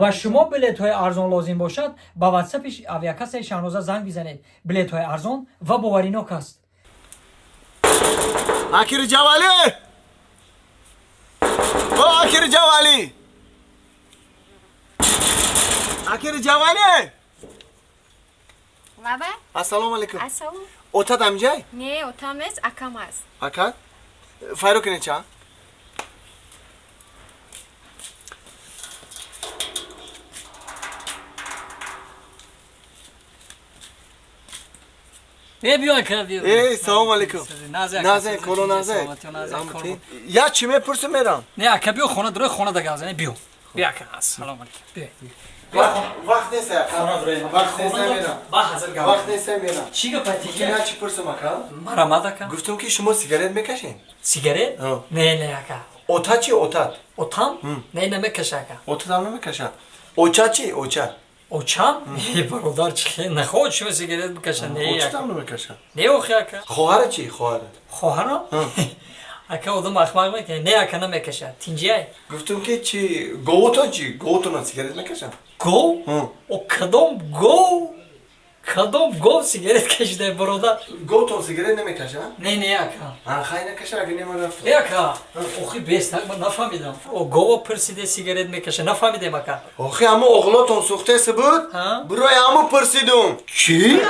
Ба шумо билетҳои арзон лозим бошад, ба ватсапи авиакассаи Шаҳноза занг бизанед. Билетҳои арзон ва боваринок аст. Аки Раҷабалӣ! О, аки Раҷабалӣ! Аки Раҷабалӣ! Лаба? Ассалому алайкум. Ассалом. Отат амҷай? Не, отам нест, акам аст. Ака? Файро кунед ча? Э, биё, ака, биё. Э, салому алайкум. Назе, Назе, коро назе. Я чӣ мепурсам мерам? Не, ака, биё хона, дурои хона да гап занем, биё. Биё, ака, ассалому алайкум. Биё. Вақт нест, ака. Вақт нест, мерам. Ба ҳазир гап. Вақт нест, мерам. Чӣ гап айтӣ? Я чӣ пурсам, ака? Марамад, ака. Гуфтам ки шумо сигарет мекашед? Сигарет? Не, не, ака. Отат чӣ, отат? Отам? Не, намекаша, ака. Отатам намекаша. Оча чӣ, оча? Очам? Не, бародар, чӣ нахоҳад шумо сигарет бикаша? Не, ака. Очатам намекаша. Не, охи, ака. Хоҳара чӣ, хоҳара? Хоҳарам? Ака, одам ахмақ мекунад. Не, ака, намекаша. Тинҷиай. Гуфтам ки чӣ, говотон чӣ? Говотонам сигарет мекашанд? Гов? О, кадом гов? Кадом гов сигарет кашидай, бародар? Говтон сигарет намекашанд? Не, не, ака. А, хай накаша, агар не ман рафтам. Не, ака. Охи, бестак, ман нафаҳмидам. О, гова пурсиде сигарет мекаша. Нафаҳмидем, ака. Охи, ҳамо оғлотон сӯхтеси буд? Бирои ҳамо пурсидум. Чӣ?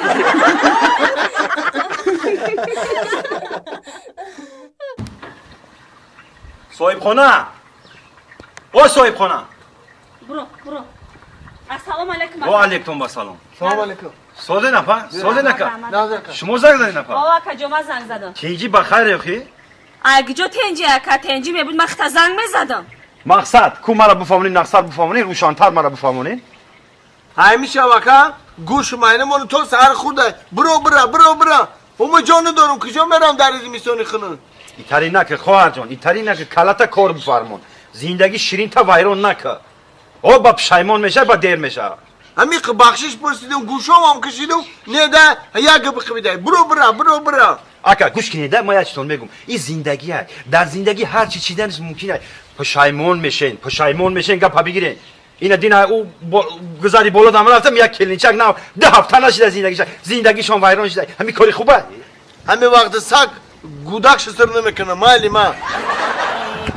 Соҳибхона! О, соҳибхона! Буро, буро. Ассалому алайкум. Ва алайкум ассалом. Салому алайкум. Созе нафа? Созе нака? Назе ака. Шумо занг задед нафа? О, ака ҷо, ман занг задам. Тинҷи ба хайр охи? Ай гиҷо тенҷи, ака, тенҷи мебуд, ман хита занг мезадам. Мақсад, ку мара бифаҳмонед, нақсад бифаҳмонед, рӯшантар мара бифаҳмонед. Ҳамеша ака, гӯш майнамон то саҳар хӯрда. Буро, бура, буро, бура. Ҳума ҷон надорам, куҷо мерам дар зимистони хунук? Итари нака, хоҳарҷон, итари нака, калата кор бифармон. Зиндагӣ ширинта вайрон нака. О, ба пушаймон меша, ба дер меша. Ҳамин бахшиш пурсидум, гӯшомам кашидум, не да, як гап қибидай. Буро, бура, буро, бура. Ака, гӯш кинед, да, ман як чизтон мегум. Ин зиндагӣ дар зиндагӣ ҳар чи чиданаш мумкин аст. Пушаймон мешен, пушаймон мешен, гапа бигирен. Ина дина ӯ гузари боло дам рафтам, як келинчак нав, ду ҳафта нашида зиндагиша, зиндагишон вайрон шида. Ҳамин кори хуба? Ҳамин вақт саг гудак шисир намекунам, майли ма.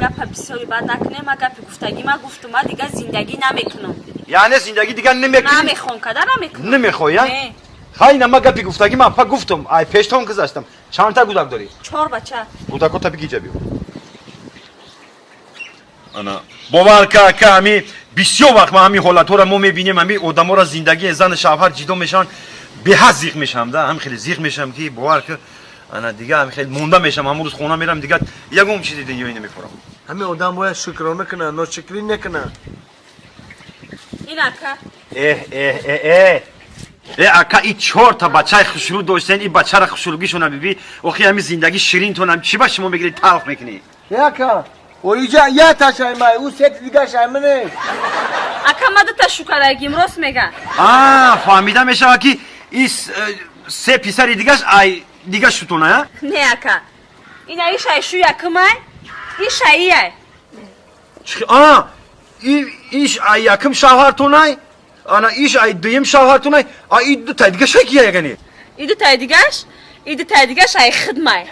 Гапа бисёри бад накунем, ма гапи гуфтагӣ ма гуфтум, ма дигар зиндагӣ намекунам. Яъне зиндагӣ дигар намекунӣ? Намехоҳам, када намекунам. Намехоҳӣ, а? Не. Хай, ина ма гапи гуфтагӣ ма па гуфтум, ай пештон гузаштам. Чандта гудак дорӣ? Чор бача. Гудакота биги ҷа биё. Ана, бовар ка, ака, ҳами бисёр вақт ма ҳамин ҳолатҳоро мо мебинем, ҳами одаморо зиндагии зану шавҳар ҷидо мешаванд, беҳад зиқ мешавам, да, ҳам хеле зиқ мешавам ки бовар ка, ана дигар ҳам хеле монда мешавам, ҳамон рӯз хона мерам, дигар ягон чизи дунёӣ намефорам. Ҳамин одам бояд шукрона кунад, ношукрӣ накунад. Ин ака. Эҳ, эҳ, э, э. Э, ака, и чорта бачаи хушрӯ доштен, и бачара хушрӯгишона биби, охи ҳамин зиндагӣ ширинтонам, чӣ ба шумо мегиред талх мекунед? Э, ака, о иҷа як ташай май, ӯ сети дигар шай мане. Ака, ма дута шукарагим, рост мегам. А, фаҳмида мешавад ки и се писари дигаш ай дигаш шутона, а? Не, ака. Ина иш ай шу якумай, иш ай ияй. Чӣ, а, иш ай якум шавҳартонай, ана иш ай дуюм шавҳартонай, а и дутай дигаш ай кия ягане? И дутай дигаш, и дутай дигаш ай хидмай.